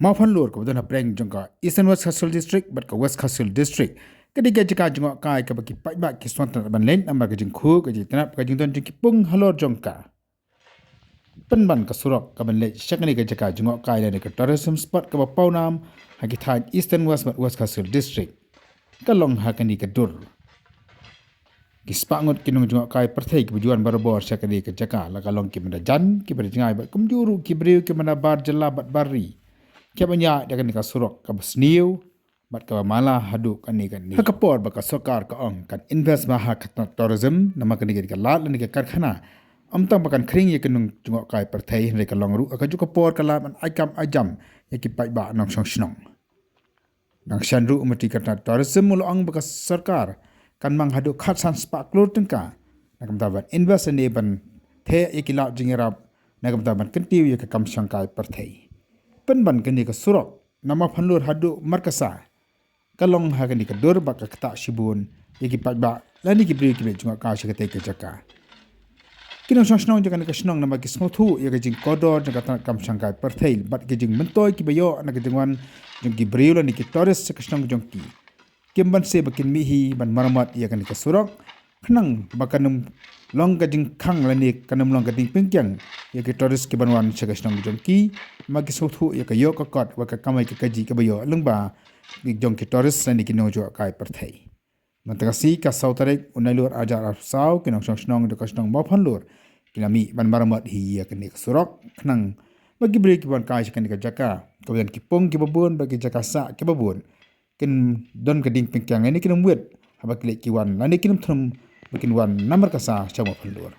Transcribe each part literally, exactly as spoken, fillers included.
Mawphanlur kaba don hapdeng jong ka Eastern West Khasi Hills District bad ka West Khasi Hills District ka dei ka jaka jngohkai kaba ki paidbah ki sngewtynnat ban leit namar ka jingkhuid, ka jingtynnat, ka jingdon jong ki pung halor jong ka. Pynban ka surok kaban leit sha kane ka jaka jngohkai lane ka tourism spot kaba pawnam ha ki thaiñ Eastern West bad West Khasi Hills District ka long ha kane ka dur. Ki spah ngut ki nongjngohkai pyrthei kiba ju wan barabor sha kane ka jaka, la ka long kiba na jan, kiba na jngai bad kumjuh ruh ki briew kiba na bar jylla bad bar ri kiba ïaid da kane ka surok kaba sniew bad kaba mala haduh kane kane. Ha ka por ba ka sorkar ka ong kan invest bha ha ka tourism, namar kane ka dei ka lad lane ka karkhana, ym tang ba kan khring ïa ki nongjngohkai pyrthei, hynrei ka long ruh ha kajuh ka por ka lad ban ai kam ai jam ïa ki paidbah nongshong shnong. Nangta ruh u Myntri ka tnat tourism u la ong ba ka sorkar kan mang haduh khatsan spah klur tyngka na ka bynta ban invest ne ban theh ïa ki lad jingïarap na ka bynta ban kyntiew ïa ka kam shongkai pyrthei. Pynban kane ka surok na Mawphanlur haduh Markasa ka long ha kane ka dur bad ka ktah shibun ïa ki paidbah lane ki briew kiba jngohkai sha katei ka jaka. Ki nongshong shnong jong kane ka shnong namar ki sngewthuh ïa ka jingkordor jong ka tnat kam shongkai pyrthei bad ki jingmyntoi kiba ïoh na ka jingwan jong ki briew lane ki tourist sha ka shnong jong ki, kim banse ba kin mih hi ban maramot ïa kane ka surok, khnang ba kan ym long ka jingkhang lane kan ym long ka ding pynkiang ïa ki tourist kiban wan sha ka shnong jong ki, namar ki sngewthuh ïa ka ïoh ka kot bad ka kamai ka kajih kaba ïoh lyngba jong ki tourist lane ki nongjngohkai pyrthei. Mynta ka sngi ka saw tarik u Nailur arhajar arphew saw, ki nongshong shnong jong ka shnong Mawphanlur ki la mih ban maramot hi ïa kane ka surok, khnang ba ki briew kiban kai sha kane ka jaka kaba don ki pung kiba bun bad ki jaka sah kiba bun kin don ka ding pynkiang ne kin ym wit haba ki leit ki wan lane kin ym thmu ba kin wan na Markasa sha Mawphanlur.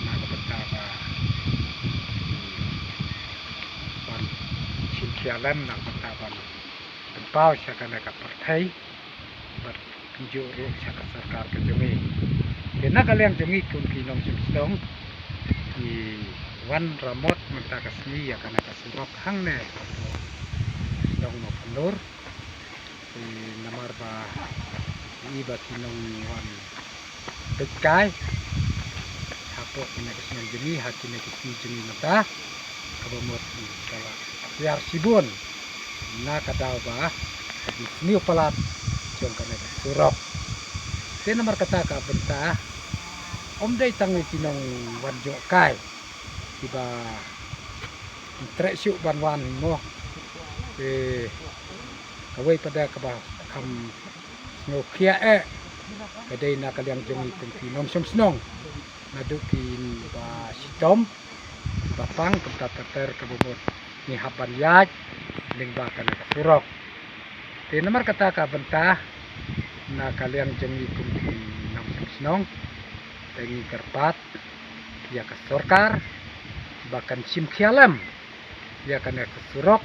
na ka bynta ba ban shim khia lem, na ka bynta ban pynpaw sha kane ka pyrthei bad kumjuh ruh sha ka sorkar ka jong ngi. Te na ka liang jong ngi kum ki nongshong shnong, ngi wan ramot mynta ka sngi ïa kane ka surok hangne hapoh shnong Mawphanlur. Te namar ba i ba ki nongwan peit kai hapoh kane ka shnong jong ngi ha kine ki sngi jong ngi mynta, kaba mut ka la hiar shibun na ka daw ba ka jingsniew palat jong kane ka surok. Te namar kata ka bynta ym dei tang ïa ki nongwan jngohkai kiba treh shuh ban wan mo. Te kawei pat de kaba kham sngewkhia eh ka dei na ka liang jong ngi kum ki nongshong shnong, naduh kiba shitom ba pang, kumta ter ter kaba mut ngi hap ban ïaid lyngba kane ka surok. Te namar kata ka bynta na ka liang jong ngi kum ki nongshong shnong, te ngi kyrpad ïa ka sorkar ba kan shim khia lem ïa kane ka surok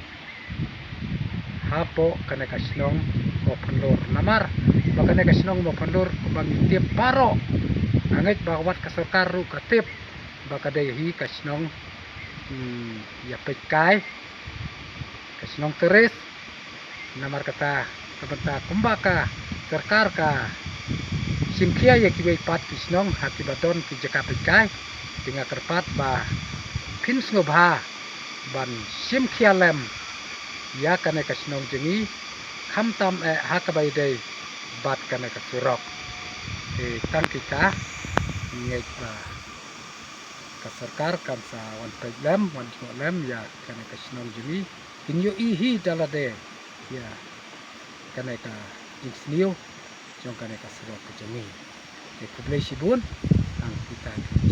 hapoh kane ka shnong Mawphanlur. Namar ba kane ka shnong Mawphanlur kumba ngi tip baroh, nga ngeit ba wat ka sorkar ruh ka tip ba ka dei hi ka shnong, hmm, ïa peit kai, ka shnong tourist. Namar kata ka bynta kumba ka sorkar ka shim khia ïa kiwei pat ki shnong ha kiba don ki jaka peit kai, te nga kyrpad ba phin sngewbha ban shim khia lem ïa kane ka shnong jong ngi, khamtam eh ha kaba ïadei bad kane ka surok. Te tang kita ngeit ba ka sorkar kan sa wan peit lem, wan jngoh lem ïa kane ka shnong jong ngi. Kin ïohi hi da lade ïa kane ka jingsniew jong kane ka surok ka jong ngi. Te khublei shibun, tang kita.